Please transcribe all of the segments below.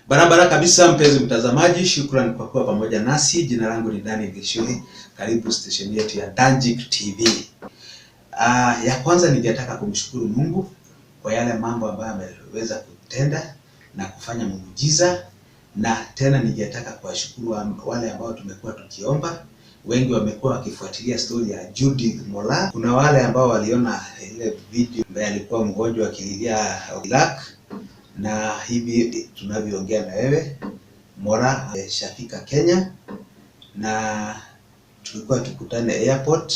Barabara kabisa, mpenzi mtazamaji, shukrani kwa kuwa pamoja nasi. Jina langu ni Daniel Gishui, karibu station yetu ya Danjik TV. Ya kwanza ningetaka kumshukuru Mungu kwa yale mambo ambayo ameweza kutenda na kufanya muujiza, na tena ningetaka kuwashukuru wale ambao tumekuwa tukiomba. Wengi wamekuwa wakifuatilia story ya Judith Mola. Kuna wale ambao waliona ile video ambaye alikuwa mgonjwa akililia Iraq, na hivi tunavyoongea na wewe Mola ameshafika Kenya, na tulikuwa tukutane airport,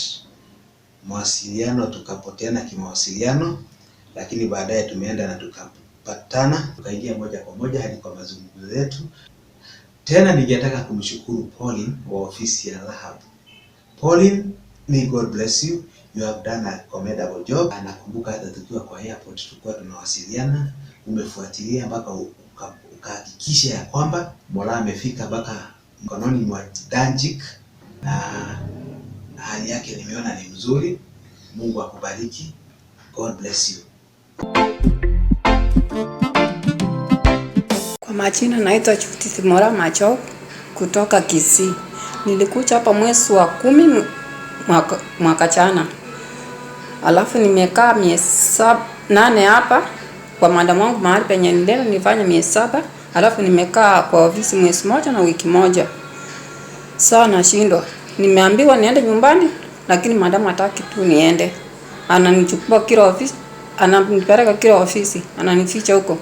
mawasiliano tukapoteana kimawasiliano, lakini baadaye tumeenda na tukapatana, tukaingia moja kwa moja hadi kwa mazungumzo yetu. Tena ningetaka kumshukuru Pauline wa ofisi ya Rahab. Pauline, may God bless you. You have done a commendable job. Nakumbuka hata tukiwa kwa airport tulikuwa tunawasiliana, umefuatilia mpaka ukahakikisha ya kwamba Mola amefika mpaka mkononi mwa Danjik na hali yake nimeona ni mzuri. Mungu akubariki. God bless you. Kwa majina naitwa Judith Mora Macho kutoka Kisii. Nilikuja hapa mwezi wa 10 mwaka jana. Alafu nimekaa miezi 8 hapa kwa madam wangu mahali penye nilienda nilifanya miezi 7. Alafu nimekaa kwa ofisi mwezi 1 na wiki 1. Sasa nashindwa. Nimeambiwa niende nyumbani lakini madam hataki tu niende. Ananichukua kila ofisi, ananipeleka kila ofisi, ananificha huko.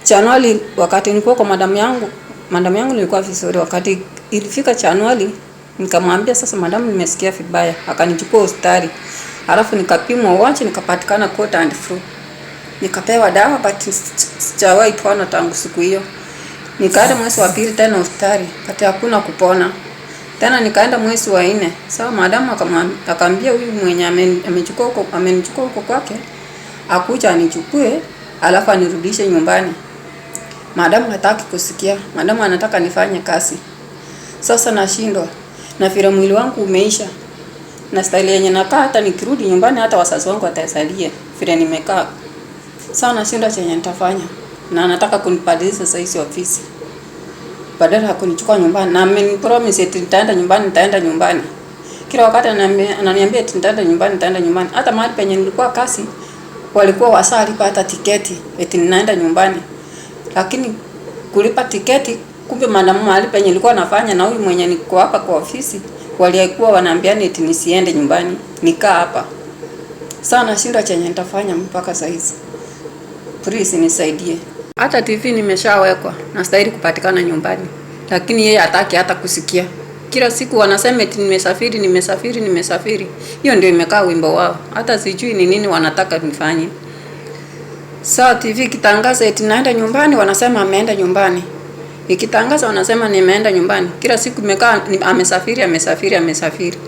Januari wakati nilikuwa kwa madam yangu nilikuwa vizuri. Wakati ilifika Januari nikamwambia sasa madam nimesikia vibaya, akanichukua hospitali. Alafu nikapimwa ugonjwa nikapatikana cold and flu. Nikapewa dawa but sijawahi pona tangu siku hiyo. Nikaenda mwezi wa 2 tena hospitali, but hakuna kupona. Tena nikaenda mwezi wa 4. Sasa madam akaambia huyu mwenye amenichukua huko kwake akuja anichukue alafu anirudishe nyumbani. Madam hataki kusikia. Madam anataka nifanye kazi. Sasa nashindwa. Na vile mwili wangu umeisha. Na style yenye nakaa hata nikirudi nyumbani hata wazazi wangu watasalia vile nimekaa. Sasa nashindwa chenye nitafanya. Na anataka kunibadilisha sasa hizi ofisi. Badala ya kunichukua nyumbani. Na amenipromise eti nitaenda nyumbani, nitaenda nyumbani. Kila wakati ananiambia eti nitaenda nyumbani, nitaenda nyumbani. Hata mahali penye nilikuwa kazi walikuwa wasalipa hata tiketi eti ninaenda nyumbani. Lakini kulipa tiketi kumbe madam mahali penye nilikuwa nafanya na huyu mwenye niko hapa kwa ofisi walikuwa wanaambiana eti nisiende nyumbani, nikaa hapa. Sasa nashindwa chenye nitafanya mpaka saa hizi. Please nisaidie. Hata TV nimeshawekwa, nastahili kupatikana nyumbani. Lakini yeye hataki hata kusikia. Kila siku wanasema eti nimesafiri, nimesafiri, nimesafiri. Hiyo ndio imekaa wimbo wao. Hata sijui ni nini wanataka nifanye. Sasa TV ikitangaza eti naenda nyumbani, wanasema ameenda nyumbani. Ikitangaza wanasema nimeenda nyumbani. Kila siku imekaa amesafiri, amesafiri, amesafiri.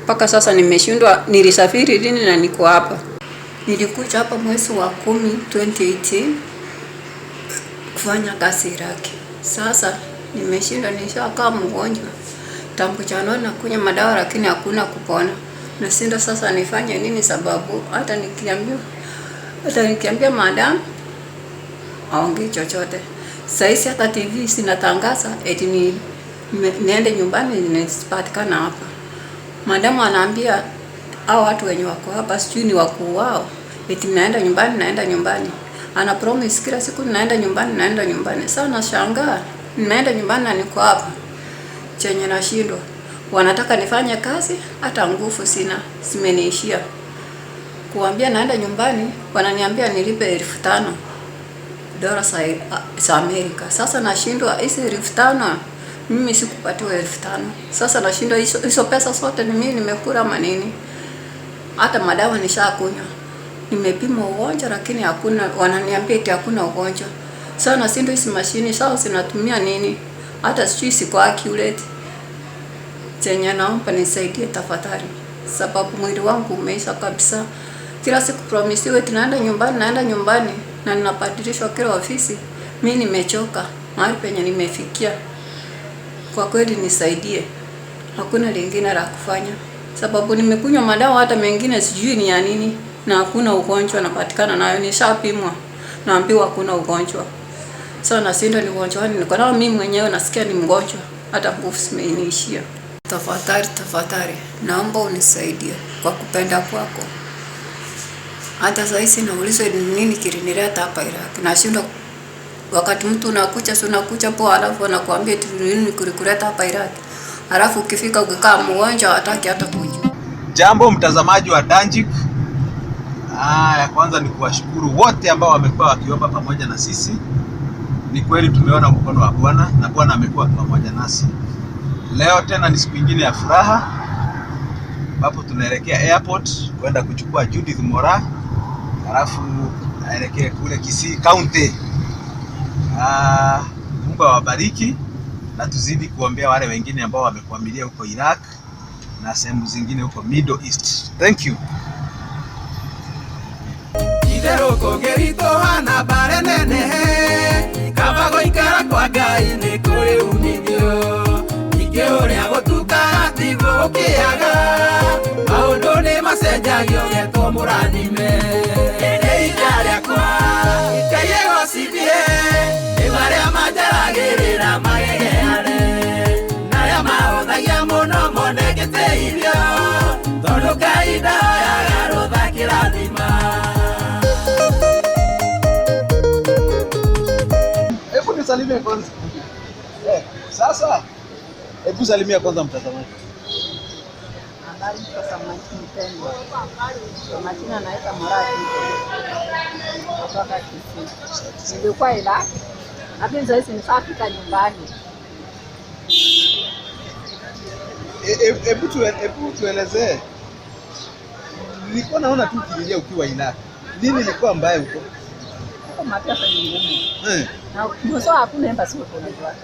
Mpaka sasa nimeshindwa nilisafiri lini na niko hapa. Nilikuja hapa mwezi wa 10 2018 kufanya kazi Iraki. Sasa nimeshindwa, nishakaa mgonjwa. Tangu jana nakunywa madawa lakini hakuna kupona. Nashinda sasa nifanye nini sababu hata nikiambia madam haongei chochote. Saizi hata TV sinatangaza eti niende nyumbani nisipatikana hapa. Madam anaambia hao watu wenye wako hapa sijui ni wakuu wao eti naenda nyumbani, naenda nyumbani. Ana promise kila siku naenda nyumbani, naenda nyumbani. Sasa nashangaa nimeenda nyumbani na niko hapa. Chenye nashindwa. Wanataka nifanye kazi hata nguvu sina, zimeniishia. Kuambia naenda nyumbani, wananiambia nilipe 5,000 dola za Amerika. Sasa nashindwa hizi 5,000, mimi sikupatiwa 5,000. Sasa nashindwa hizo pesa zote ni mimi nimekula ama nini? Hata madawa nishakunywa. Nimepimwa ugonjwa lakini hakuna, wananiambia eti hakuna ugonjwa. Sasa nashindwa hizi mashini sasa zinatumia nini? Hata sijui siko accurate. Chenye naomba nisaidie tafadhali. Sababu mwili wangu umeisha kabisa. Kila siku promisiwe tunaenda nyumbani, naenda nyumbani na ninabadilishwa kila ofisi. Mimi nimechoka mahali penye nimefikia. Kwa kweli nisaidie. Hakuna lingine la kufanya. Sababu nimekunywa madawa hata mengine sijui ni ya nini na hakuna ugonjwa napatikana nayo, nishapimwa. Naambiwa hakuna ugonjwa. Sasa nashinda ni ugonjwa gani niko nao mimi mwenyewe, nasikia ni mgonjwa, hata nguvu zimeniishia. Tafadhali, tafadhali, naomba unisaidie kwa kupenda kwako. Hata saa hizi naulizwa ni nini kilinileta hapa Iraq. Nashindwa wakati mtu unakuja, si unakuja poa, alafu anakuambia eti nini kilikuleta hapa Iraq. Alafu ukifika ukikaa mgonjwa hataki hata kujua. Jambo mtazamaji wa Danjik. Ya kwanza ni kuwashukuru wote ambao wamekuwa wakiomba pamoja na sisi. Ni kweli tumeona mkono wa Bwana na Bwana amekuwa pamoja nasi. Leo tena ni siku ingine ya furaha ambapo tunaelekea airport kwenda kuchukua Judith Mora, halafu aelekee kule Kisii County. Mungu awabariki na tuzidi kuombea wale wengine ambao wamekwamilia huko Iraq na sehemu zingine huko Middle East. Thank you. Itherũ kũngĩritũha na mbare nenehe, kaba gũikara kwa Ngai nĩ kũrĩ umithio. Ningĩ ũrĩa gũtukaga tiguo gũkĩaga, maũndũ nĩ macenjagio ũgetwo mũrathime. Nĩ ihinda rĩakwa, Ngai egocithie, nĩ marĩa manjaragĩrĩra magegeane, na arĩa mahũthagia mũno mone ngĩteithio, tondũ Ngai ndahoyaga rũtha kĩrathima. Hebu nisalimie kwanza. Sasa hebu salimia kwanza mtazamaji. Habari mtazamaji mpendwa. Kwa majina naitwa Mora kutoka Kisii. Nilikuwa Iraq, lakini sasa hizi nishafika nyumbani. Hebu tuelezee. Nilikuwa naona tu ukililia ukiwa Iraq. Nini ilikuwa mbaya huko? Huko mateso ni ngumu. Na mwisho hakuna embassy huko unajua.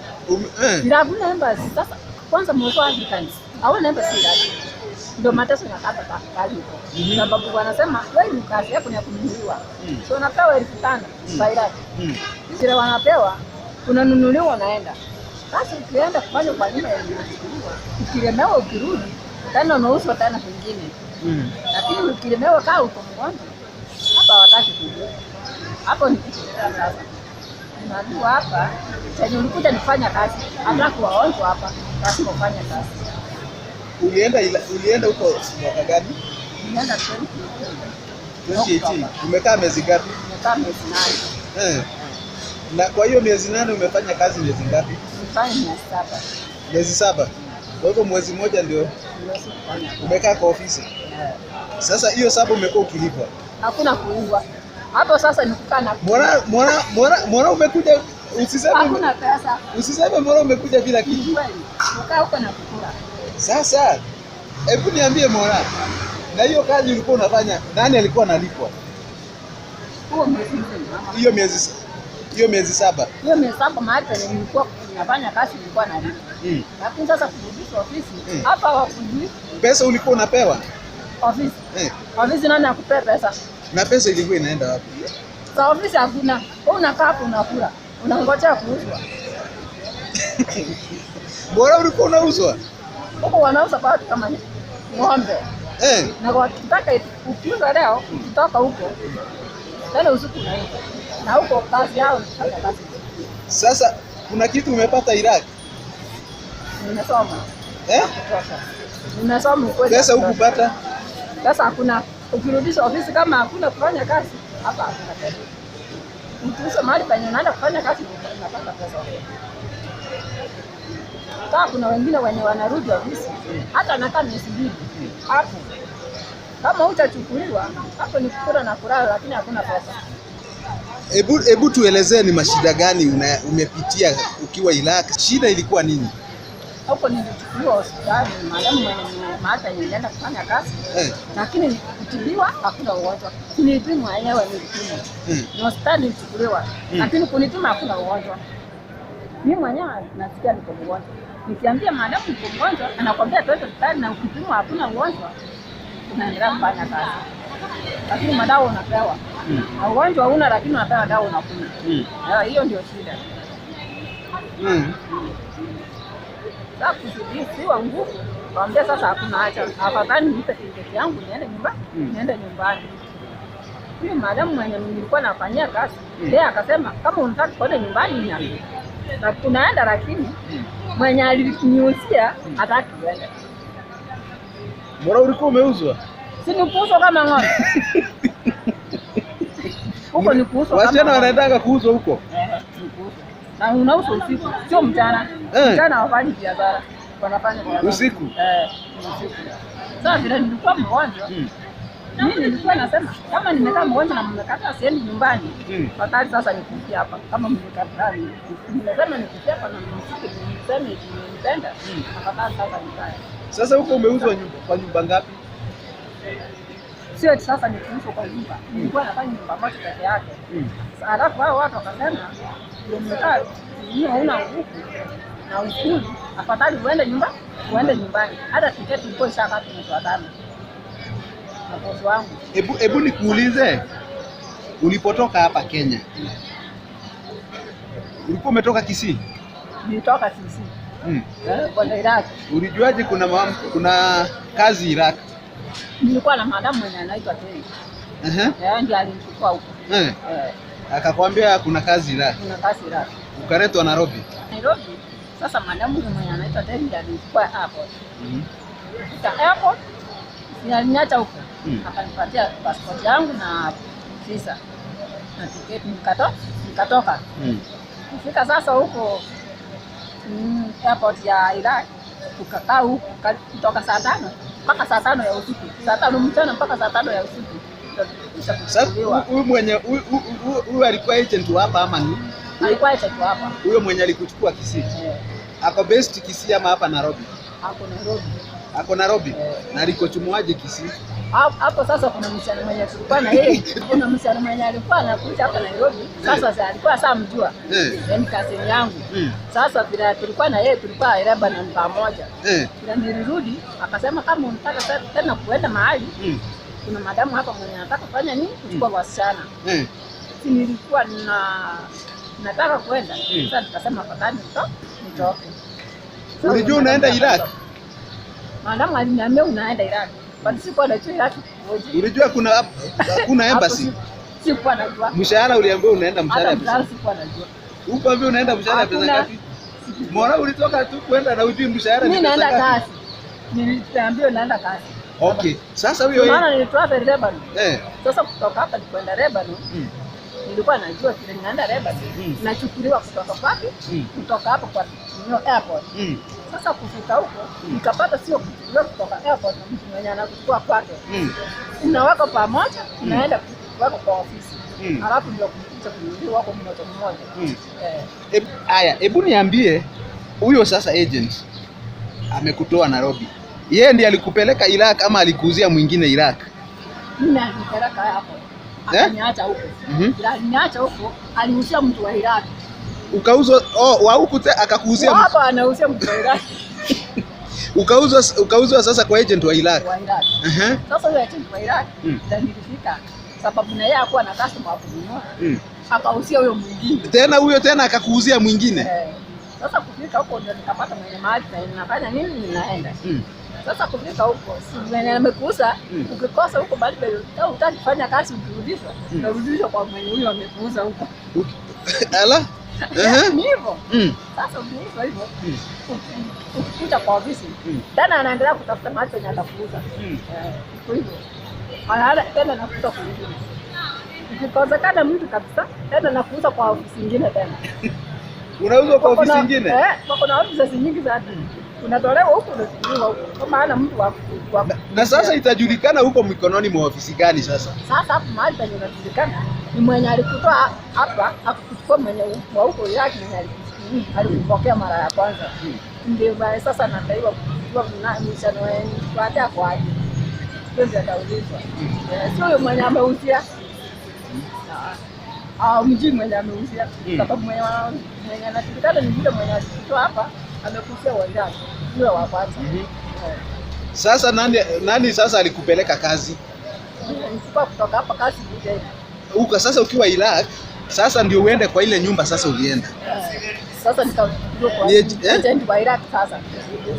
Iraq hakuna embassy. Sasa kwanza mwisho Africans hawana embassy Iraq. Ndio mateso yanakata pale huko. Sababu wanasema wewe ni kazi yako ni ya kununuliwa. So unapewa 5,000 kwa Iraq. Zile wanapewa unanunuliwa unaenda. Sasa ukienda kufanya kwa nyumba ya kununuliwa, ukilemewa ukirudi tena unauzwa tena kwingine. Lakini ukilemewa kaa uko mgonjwa, hapa hawataki kujua. Hapo ni kitu sasa. Unajua hapa chenye ulikuja nifanya kazi, hata kuwaonjwa hapa, lazima ufanye kazi. Ulienda huko mwaka gani? Nilienda 2018. 2018. Umekaa miezi ngapi? Nimekaa miezi 8. Na kwa hiyo miezi 8 umefanya kazi miezi ngapi? Nilifanya miezi 7. Miezi 7. Kwa hivyo mwezi mmoja ndio umekaa kwa ofisi. Sasa hiyo 7 umekuwa ukilipwa? Hakuna kuungwa. Hapo sasa ni kukaa na Mbona umekuja usiseme hakuna pesa. Usiseme mbona umekuja bila kitu. Kweli. Kukaa huko na kukula. Sasa hebu niambie Mora, na hiyo kazi ulikuwa unafanya nani alikuwa analipwa? Huo mwezi mzima. Hiyo miezi 7. Hiyo miezi 7 mahali penye nilikuwa nafanya kazi nilikuwa nalipwa. Lakini sasa kurudishwa ofisi hapa hawakujui. Pesa ulikuwa unapewa? Ofisi. Ofisi nani akupea pesa? Na pesa ilikuwa inaenda wapi? Sa ofisi hakuna. Wewe unakaa hapo unakula. Unangojea kuuzwa. Bora ulikuwa unauzwa? Huko wanauza kwa watu kama ng'ombe. Na wakitaka ukiuza leo, ukitoka huko tena usiku unaenda. Na huko kazi yao ni kufanya kazi. Sasa kuna kitu umepata Iraq? Nimesoma. Nimesoma ukweli. Pesa hukupata? Sasa hakuna. Ukirudisha ofisi kama hakuna kufanya kazi, hapa hakuna pesa. Ukiuza mahali penye unaenda kufanya kazi unapata pesa. Sasa kuna wengine wenye wanarudi ofisi hata anakaa miezi 2 hapo. Kama hutachukuliwa hapo ni kukula na kulala, lakini hakuna pesa. Hebu tuelezee ni mashida gani umepitia ukiwa Iraq? Shida ilikuwa nini? Huko nilichukuliwa hospitali, madamu mwenye mahali penye nilienda kufanya kazi. Lakini kutibiwa hakuna ugonjwa. Nilipimwa yenyewe nilipimwa. Ni hospitali nilichukuliwa. Lakini kunipima hakuna ugonjwa. Mimi mwenyewe nasikia niko mgonjwa. Nikiambia madamu niko mgonjwa, anakuambia twende hospitali na ukipimwa hakuna ugonjwa, unaendelea kufanya kazi. Lakini madawa unapewa. Na ugonjwa huna lakini unapewa dawa unakunywa. Hiyo ndio shida. Sasa kuzidiwa nguvu, kaambia sasa hakuna haja. Afadhali nipe tiketi yangu niende nyumbani. Niende nyumbani. Huyu madamu mwenye nilikuwa nafanyia kazi, yeye akasema kama unataka kwenda nyumbani niambie. Na unaenda, lakini mwenye aliniuzia hataki uende. Mbona ulikuwa umeuzwa? Si ni kuuzwa kama ng'ombe. Huko ni kuuzwa kama Wasichana ng'ombe. wanaendanga kuuzwa huko. Eh, ni kuuzwa. Na unauzwa usiku, sio mchana. Mchana hawafanyi biashara. Wanafanya biashara. Usiku? Eh, usiku. Sasa vile nilikuwa mgonjwa, mimi nilikuwa nasema kama nimekaa mgonjwa na mmekataa siendi nyumbani, afadhali sasa nikufie hapa. Kama mmekataa, nimesema nikufie hapa na msike mseme mmenipenda, afadhali sasa nikae. Sasa huko umeuzwa kwa nyumba ngapi? Sio eti sasa nikuuzwa kwa nyumba. Nilikuwa nafanya nyumba moja peke yake. Alafu hao watu wakasema ndio mmekaa hiyo hauna nguvu na ukuli, afadhali uende uende nyumbani. Hata tiketi ilikuwa ishakatwa mwezi wa 5 na bosi wangu. Hebu nikuulize, ulipotoka hapa Kenya, ulikuwa umetoka Kisii? Nilitoka Kisii. Kwenda Iraq. Ulijuaje kuna kazi Iraq? Nilikuwa na madamu mwenye anaitwa Tei. Ndiye alinichukua huko. Akakwambia kuna kazi Iraq. Kuna kazi Iraq. Ukaletwa Nairobi. Nairobi. Sasa madamu mwenye anaitwa Tei ndiye alinichukua airport. Kufika airport, aliniacha huko. Akanipatia passport yangu na visa na tiketi, nikatoka. Kufika sasa huko airport ya Iraq, tukakaa huko kutoka saa 5 mpaka saa 5 ya usiku. Saa 5 mchana mpaka saa 5 ya usiku. Sasa huyu mwenye huyu alikuwa agent hapa ama ni? Alikuwa agent hapa. Huyo mwenye alikuchukua Kisii. Ako based Kisii ama hapa Nairobi? Ako Nairobi. Ako Nairobi. Na alikochumuaje Kisii? Hapo sasa kuna msichana mwenye tulikuwa na yeye, kuna msichana mwenye alikuwa anakuja hapa Nairobi. Sasa sasa alikuwa saa mjua. Yaani kazi yangu. Sasa vile tulikuwa na yeye tulikuwa Lebanon pamoja. Vile nilirudi akasema kama unataka tena kuenda mahali, kuna madamu hapa mwenye anataka kufanya nini? Kuchukua wasichana. Si nilikuwa nataka kuenda. Sasa nikasema afadhali nitoke. Ulijua unaenda Iraq? Madamu aliniambia unaenda Iraq. But sikuwa najua Iraq. Ulijua kuna embassy? Sikuwa najua. Mshahara uliambiwa unaenda mshahara pesa? Sikuwa najua. Uko vipi unaenda mshahara pesa ngapi? Mbona ulitoka tu kwenda na ujui mshahara ni pesa ngapi? Mimi naenda kazi. Niliambiwa naenda kazi. Okay. Sasa huyo maana nilitoka Lebanon. Sasa kutoka hapa kwenda Lebanon. Nilikuwa najua kile ninaenda Lebanon. Nachukuliwa kutoka wapi? Kutoka hapo kwa airport. Sasa kufika huko nikapata sio kuchukuliwa kutoka airport na mtu mwenye anakuchukua kwake. Unawako pamoja, unaenda wako kwa ofisi. Alafu ndio kukuta kununuliwa wako mmoja mmoja. Haya, hebu niambie huyo sasa agent amekutoa Nairobi. Yeye ndiye alikupeleka Iraq ama alikuuzia mwingine Iraq? Mimi alinipeleka hapo. Akaniacha huko. Aliniacha huko, aliuzia mtu wa Iraq. Ukauzwa wa huku akakuuzia mtu. Hapa anauzia mtu wa Iraq. Ukauzwa sasa kwa agent wa Iraq. Wa Iraq. Sasa huyo agent wa Iraq ndio nilifika sababu na yeye hakuwa na customer wa kununua. Akauzia huyo mwingine. Tena huyo tena akakuuzia mwingine. Sasa kufika huko ndio nikapata mwenye mahali na ninafanya nini ninaenda. Sasa kufika huko si mwenye amekuuza, ukikosa huko bali hutaki kufanya kazi ukirudishwa, unarudishwa kwa mwenye huyo amekuuza huko. Ala. Ni hivyo. Sasa ukiuzwa hivyo, ukikuja kwa ofisi, tena anaendelea kutafuta macho yenye atakuuza. Iko hivyo. Anaenda tena nakuuza kwingine. Ukikosekana mtu kabisa, tena nakuuza kwa ofisi nyingine tena. Unauzwa kwa ofisi nyingine? Kuna ofisi nyingi sana. Unatolewa huku unachukuliwa huku. Kwa maana mtu wa na sasa itajulikana huko mikononi mwa ofisi gani sasa? Sasa hapo mahali penye unajulikana ni mwenye alikutoa hapa, akuchukua mwenye wa huko yake mwenye alikupokea mara ya kwanza. Ndio baada sasa anadaiwa kuchukua mshano wake kwa aje. Ndio ataulizwa. Sio yule mwenye ameuzia. Mjini mwenye ameuzia. Sababu mwenye anajulikana ni yule mwenye alikutoa hapa amekusia wa Iraq, yule wa kwanza. Sasa nani sasa alikupeleka kazi? Nilikuwa kutoka hapa kazi kuja. Uko sasa ukiwa Iraq, sasa ndio uende kwa ile nyumba sasa ulienda. Sasa nikachukuliwa kwa Ni eh? agent wa Iraq sasa.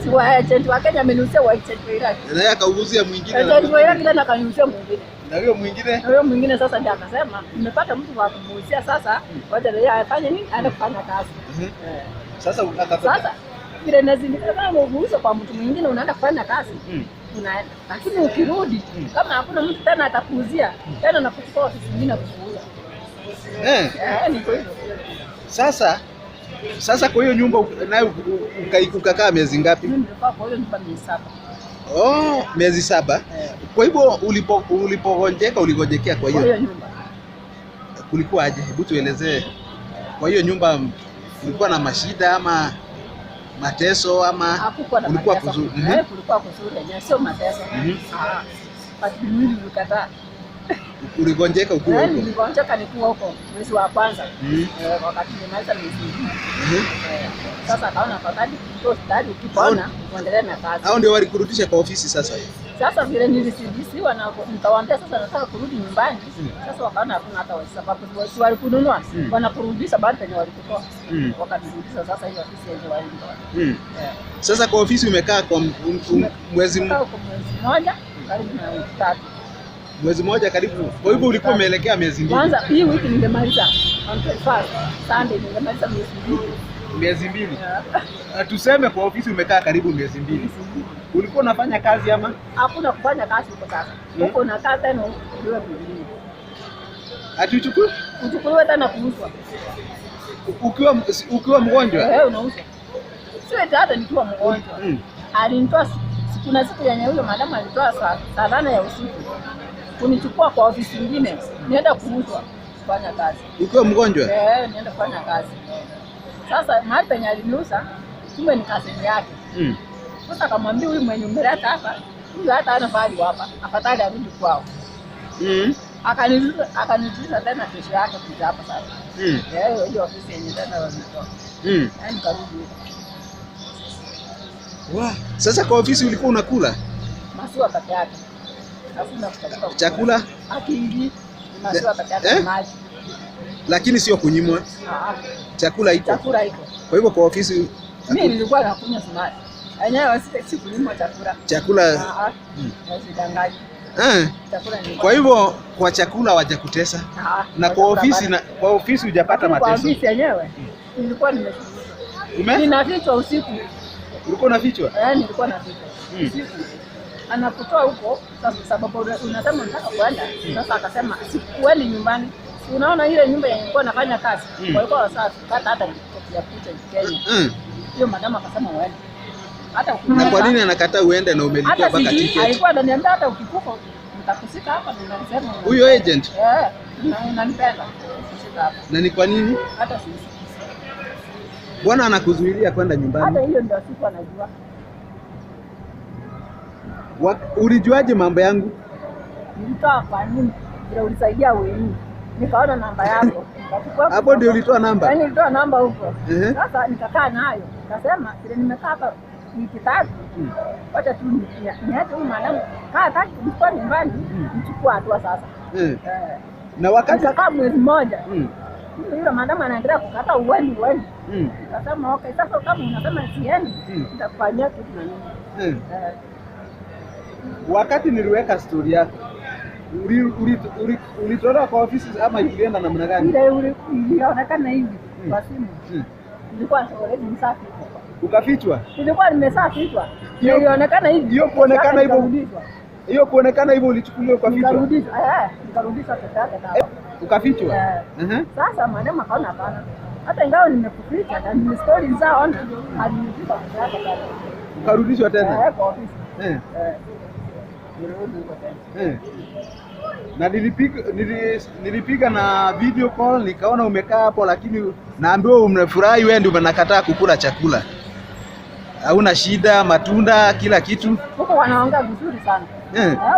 Si wa agent wa Kenya ameniuzia wa agent wa Iraq. Na yeye akauzia mwingine. Agent wa Iraq tena akaniuzia mwingine. Na huyo mwingine Na huyo mwingine sasa ndiye akasema nimepata mtu wa kumuuzia sasa, wacha yeye afanye nini? Aende kufanya kazi. Eh. Sasa akatoka. Sasa vile nazindika kama muuza kwa mtu mwingine unaenda kufanya kazi. Unaenda. Lakini ukirudi kama hakuna mtu tena atakuuzia, tena nakuchukua ofisi nyingine kukuuza. Eh. Eh, niko hivyo. Sasa kwa hiyo nyumba nayo ukakaa miezi ngapi? Mimi nilikuwa kwa hiyo nyumba miezi 7. Oh, miezi 7. Eh. Kwa hivyo ulipogonjeka uligonjekea kwa Kwa hiyo hiyo nyumba. kulikuwa aje? Hebu tuelezee. Kwa hiyo nyumba kulikuwa na mashida ama mateso ama Hakukuwa na kulikuwa mateso. kuzuri? Eh, kulikuwa kuzuri yenyewe, sio mateso. Ah. But mwili ulikataa. Uligonjeka ukiwa Eh, huko? niligonjeka nikiwa huko mwezi wa kwanza. Eh, wakati nimemaliza miezi 2. Eh, sasa akaona afadhali kutoa hospitali ukipona uendelee na kazi. Hao ndio walikurudisha kwa ofisi sasa? Sasa vile nilisidiziwa na nikawaambia sasa nataka kurudi nyumbani. Sasa wakaona hakuna hata sababu, si walikununua wanakurudisha bado penye walikutoa. Wakanirudisha sasa hiyo ofisi yenye walinitoa. Sasa kwa ofisi umekaa kwa mwezi Nimekaa huko mwezi mmoja karibu na wiki 3. Mwezi mmoja karibu. Kwa hivyo ulikuwa umeelekea miezi 2. Kwanza hii wiki ningemaliza on the first Sunday ningemaliza miezi 2. Miezi 2. Tuseme kwa ofisi umekaa karibu miezi 2. Ulikuwa unafanya kazi ama? Hakuna kufanya kazi huko sasa. Huko unakaa tena uchukuliwe kwingine. Ati uchukue? Uchukuliwe tena kuuzwa. Ukiwa mgonjwa? Eh, unauzwa. Sio eti hata nikiwa mgonjwa. Alinitoa kuna siku yenye huyo madamu alitoa saa 8 ya usiku kunichukua kwa ofisi nyingine nienda kuuzwa kufanya kazi. Ukiwa mgonjwa? Eh, nienda kufanya kazi. Sasa mahali penye aliniuza kumbe ni kazini yake. Sasa akamwambia huyu mwenye umeleta hapa, huyu hata hana pahali hapa, afadhali arudi kwao. Akaniuliza tena kesho yake kuja hapa sasa. Eh, hiyo ofisi yenye tena walitoa. Yaani nikarudi huko. Wow. Sasa kwa ofisi ulikuwa unakula? Maziwa peke yake. Hakuna chakula. Chakula? Akiingi maziwa peke yake, Eh? maji. Lakini sio kunyimwa. Chakula iko. Chakula iko. Kwa hivyo kwa ofisi Mimi nilikuwa nakunywa sumari. Wenyewe sikunyimwa chakula. Chakula. Usidanganye. Chakula nilikuwa. Kwa hivyo kwa chakula hawajakutesa. Na kwa ofisi na kwa ofisi hujapata Kwa mateso. ofisi yenyewe nilikuwa nimeshughulikia. Ninafichwa usiku. Ulikuwa unafichwa? Eh, nilikuwa nafichwa. Usiku. Anakutoa huko sababu unasema unataka kwenda. Sasa akasema sikuendi nyumbani. Unaona ile nyumba yenye nilikuwa nafanya kazi. Walikuwa wasafi hata hata ya kucha Kenya. Hiyo madamu akasema uende. Hata ukikufa. Na kwa nini anakataa uende na umelipia mpaka ticket? Alikuwa ananiambia hata ukikufa nitakusika hapa na unasema. Huyo agent? Eh, unanipenda. Nitakusika hapa. Na ni kwa nini? Hata sisi. Bwana anakuzuilia kwenda nyumbani. Hata hiyo ndio siku anajua. Ulijuaje mambo yangu? Nilitoa kwa nini? Ndio ulisaidia wewe. Nikaona namba yako. Nikachukua. Hapo ndio ulitoa namba? Yaani nilitoa namba huko. Sasa nikakaa nayo. Nikasema vile nimekaa hapa wiki 3. Wacha tu niache huyu madamu. Kaa hataki kunichukua nyumbani, nichukue hatua sasa. Na wakati nikakaa mwezi mmoja. Yule madamu anaendelea kukata uendi uendi. Nikasema okay, sasa kama unasema siendi, nitakufanyia kitu na nini. Wakati niliweka story yako, ulitolewa kwa ofisi ama ilienda namna gani? Ile ilionekana hivi kwa simu. Nilikuwa already nimeshafichwa. Ukafichwa? Nilikuwa nimeshafichwa. Ilionekana hivi. Hiyo kuonekana hivyo. Hiyo kuonekana hivyo ulichukuliwa ukafichwa? Nikarudishwa. Nikarudishwa peke yake sawa. Ukafichwa? Sasa madam akaona hapana. Hata ingawa nimekuficha na ni story zao alinifika peke yake sawa. Ukarudishwa tena? Kwa ofisi. Nirudi huko tena. Na nilipiga na video call nikaona umekaa hapo, lakini naambiwa umefurahi wewe ndio unakataa kukula chakula. Hauna shida, matunda, kila kitu. Huko wanaongea vizuri sana.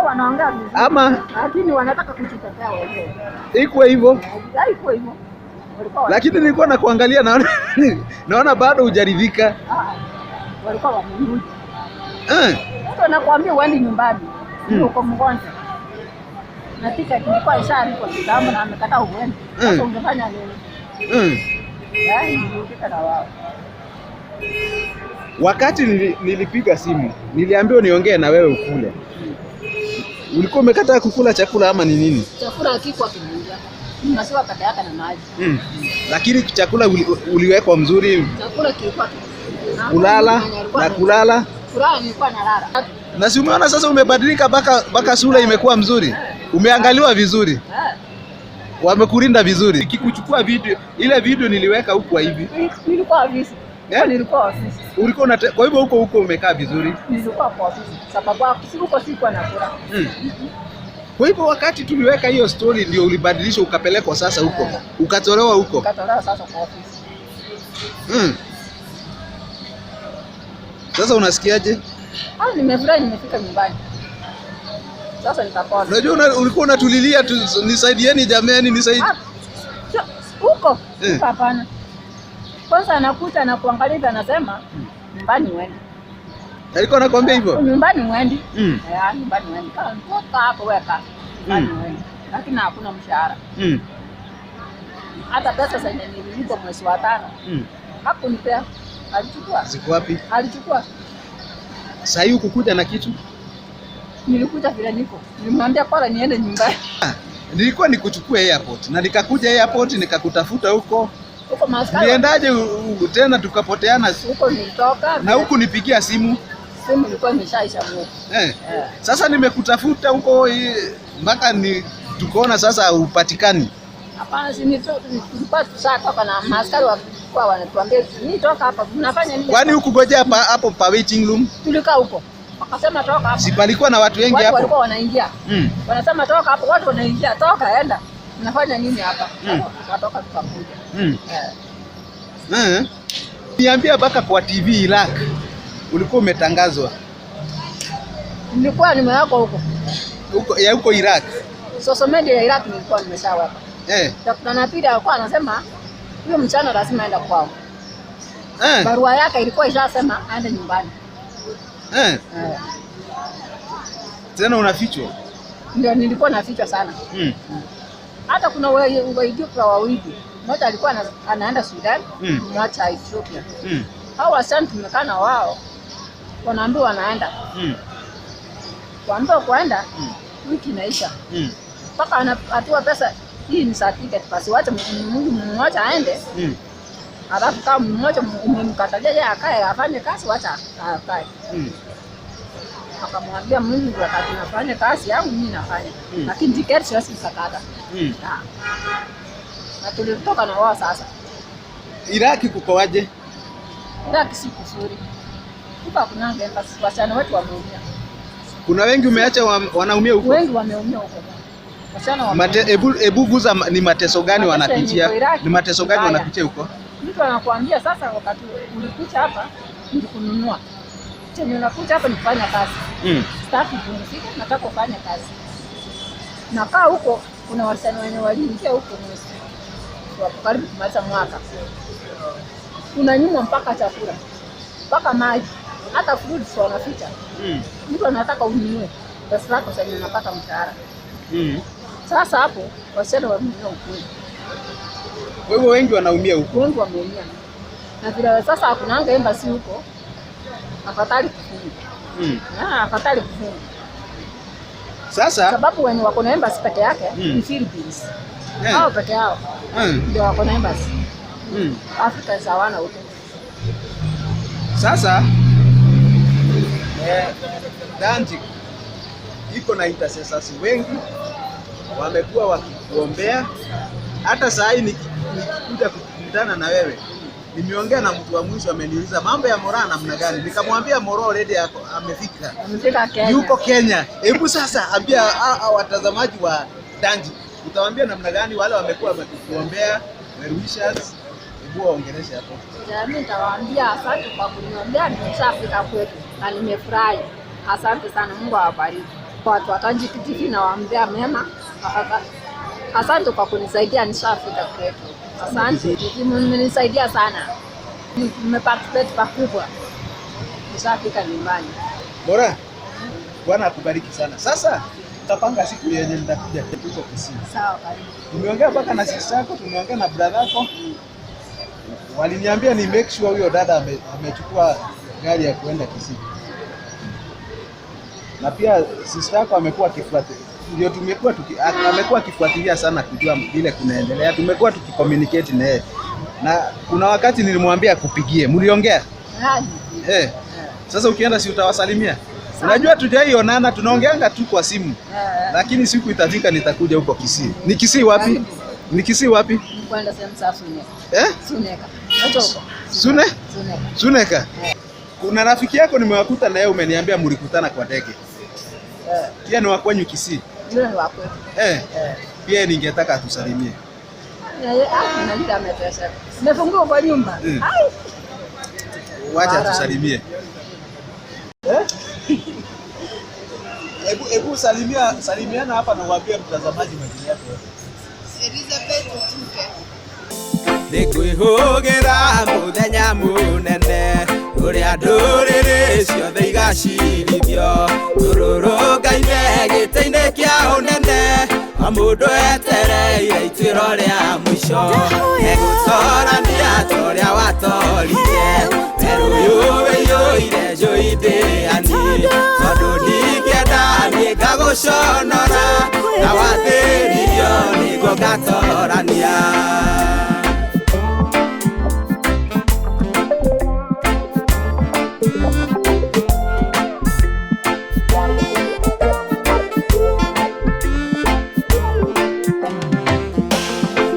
Wanaongea vizuri. Ama lakini wanataka kujitetea wenyewe. Iko hivyo? Haiko hivyo. Lakini nilikuwa nakuangalia naona naona bado hujaridhika. Walikuwa wamenuja. Mtu anakuambia uende nyumbani. Uko mgonjwa. Na ticket ilikuwa ishalipwa kitambo na amekataa uende. Sasa ungefanya nini? Nilifika na wao. Wakati nilipiga simu, niliambiwa niongee na wewe ukule. Ulikuwa umekataa kukula chakula ama ni nini? Chakula hakikuwa kinaingia. Maziwa peke yake na maji. Lakini chakula uliwekwa mzuri, Chakula kilikuwa kinaingia. kulala na kulala. Kulala nilikuwa nalala. Na si umeona sasa umebadilika mpaka sura imekuwa mzuri. Umeangaliwa vizuri. Wamekulinda vizuri. Nikikuchukua video, ile video niliweka huko hivi. Nilikuwa ofisi. Nilikuwa ofisi. Ulikuwa kwa hivyo huko huko umekaa vizuri. Nilikuwa kwa ofisi. Sababu huko sikuwa nakula. Kwa hivyo wakati tuliweka hiyo story ndio ulibadilishwa ukapelekwa sasa huko. Ukatolewa huko. Ukatolewa sasa kwa ofisi. Sasa unasikiaje? Nimefurahi nimefika nyumbani. Sasa nitapona. Unajua ulikuwa unatulilia tu, nisaidieni jameni, nisaidie. Huko hapana. Kwanza anakuta anakuangalia anasema nyumbani uende. Alikuwa anakuambia hivyo? Nyumbani uende. Nyumbani uende. Kama mtoka hapo weka. Nyumbani uende. Lakini hakuna mshahara. Hata pesa zenye nililipwa mwezi wa 5. Hakunipea. Alichukua. Ziko wapi? Alichukua. Sasa hivi ukukuja na kitu? Nilikuja vile niko. Nilimwambia kwa niende nyumbani. Nilikuwa nikuchukue airport na nikakuja airport nikakutafuta huko. Huko maskari. Niendaje tena tukapoteana huko nilitoka. Na huku nipigia simu. Simu ilikuwa imeshaisha moto. Sasa nimekutafuta huko mpaka ni tukaona sasa upatikani. Hapana, si nilikuwa tushatoka na maskari walikuwa wanatuambia ni toka hapa, mnafanya nini? Kwani hukugojea hapo pa waiting room? Tulikaa huko. Wakasema toka hapa. Si palikuwa na watu wengi hapo? Walikuwa wanaingia. Wanasema toka hapo, watu wanaingia, toka enda. Mnafanya nini hapa? Tukatoka tukakuja. Niambia mpaka kwa TV Iraq ulikuwa umetangazwa. Nilikuwa nimewekwa huko. Huko ya huko Iraq. Social media ya Iraq nilikuwa nimeshaweka. Dr. Napida alikuwa anasema huyo mchana lazima aende kwao. Barua yake ilikuwa ishasema aende nyumbani. Tena unafichwa? Ndio nilikuwa nafichwa sana. Hata kuna Waethiopia wawili. Mmoja alikuwa anaenda Sudan, mmoja Ethiopia. Hao wasichana tumekaa na wao. Wanaambiwa wanaenda. Waambiwa kuenda, wiki inaisha. Mpaka anapewa pesa, hii ni certificate basi wacha mmoja aende. Alafu kama mmoja umemkatalia yeye akae afanye kazi, wacha akae. Akamwambia Mungu wakati nafanya kazi yangu mimi nafanya. Lakini tiketi siwezi kukata. Na tulitoka na wao sasa. Iraki kukoaje? Iraki si kuzuri. Huko hakuna embassy, wasichana wetu wameumia. Kuna wengi umeacha wanaumia huko? Wengi wameumia huko. Wasichana wameumia. Ebu guza ni mateso gani wanapitia? Ni mateso gani wanapitia huko? Mtu anakuambia sasa wakati ulikuja hapa nilikununua. Chenye unakuja hapa ni kufanya kazi. Sitaki kupumzika, nataka kufanya kazi. Nakaa huko kuna wasichana wenye waliingia huko mwezi wa karibu kumaliza mwaka. Unanyimwa mpaka chakula, mpaka maji, hata fruits wanaficha. Mtu anataka ununue pesa zako zenye unapata mshahara. Sasa hapo wasichana wameumia ukweli. Kwa hivyo wengi wanaumia huko. Wengi wameumia. Na vile sasa hakunanga embassy huko, afadhali kufunga. Afadhali kufunga. Sasa sababu wenye wako na embassy peke yake ni Philippines. Hao peke yao. Ndio wako na embassy. Afrika hawana huko. Sasa Danjik iko na intercessors wengi wamekuwa wakikuombea. Hata saa hii nikikuja kukutana na wewe, nimeongea na mtu wa mwisho ameniuliza mambo ya Moraa namna gani, nikamwambia Moraa already amefika. Amefika Kenya. Yuko Kenya. Hebu sasa ambia watazamaji wa Danjik, utawaambia namna gani wale wamekuwa wakikuombea, well wishers, hebu waongeleshe hapo. Mimi nitawaambia asante kwa kuniombea, nimeshafika kwetu na nimefurahi. Asante sana, Mungu awabariki. Watu wa Danjik TV nawaambia mema. Asante kwa kunisaidia, nishafika kwetu. Asante, mmenisaidia sana. Nimeparticipate pakubwa. Nishafika nyumbani. Bora. Bwana akubariki sana. Sasa tutapanga siku yenye nitakuja huko Kisii. Sawa, karibu. Tumeongea mpaka na sister yako, tumeongea na brother yako. Waliniambia ni make sure huyo dada amechukua gari ya kuenda Kisii. Na pia sister yako amekuwa akifuatilia, ndio tumekuwa amekuwa akifuatilia sana kujua vile kunaendelea. Tumekuwa tukicommunicate na yeye, na kuna wakati nilimwambia akupigie, mliongea Hadi. eh? Sasa ukienda si utawasalimia? Unajua tujaionana, tunaongeanga tu kwa simu, lakini siku itafika nitakuja huko Kisii. Ni Kisii wapi? Ni Kisii wapi? Kwenda sehemu za Suneka. Eh? Suneka. Huko. Sune? Suneka. Suneka. Kuna rafiki yako nimewakuta na yeye, umeniambia mlikutana kwa ndege. Pia ni wa kwenyu Kisii. Yule ni wa kwetu. Eh. Pia ningetaka atusalimie. Na yeye na yule ameteseka. Nimefungua kwa nyumba. Ai. Wacha atusalimie. Eh? Hebu salimiana hapa na uambie mtazamaji majina yako. Elizabeth Otuke. Nĩngwĩhũgĩra mũthenya mũnene ũrĩa ndũrĩrĩ ciothe igacirithio tũrũrũngaine gĩtĩ-inĩ kĩa ũnene o mũndũ etereire ituĩro rĩa mũico egũtorania ta ũrĩa watoririe werũ ũyũ wĩiyũire njũi ndĩani tondũ ndingĩenda niĩ ngagũconora na wathĩnirio nĩguo ngatorania.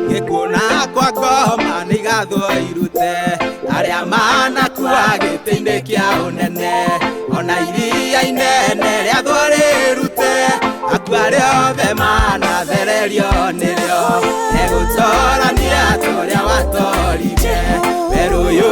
Gĩkuona kwa ngoma nĩ igathwo irute arĩa manakua gĩtĩ-inĩ kĩa ũnene ona iria inene rĩathwo rĩrute akua arĩa othe manathererio nĩrĩo egũtorania ta ũrĩa watoririe werũ ũyũ.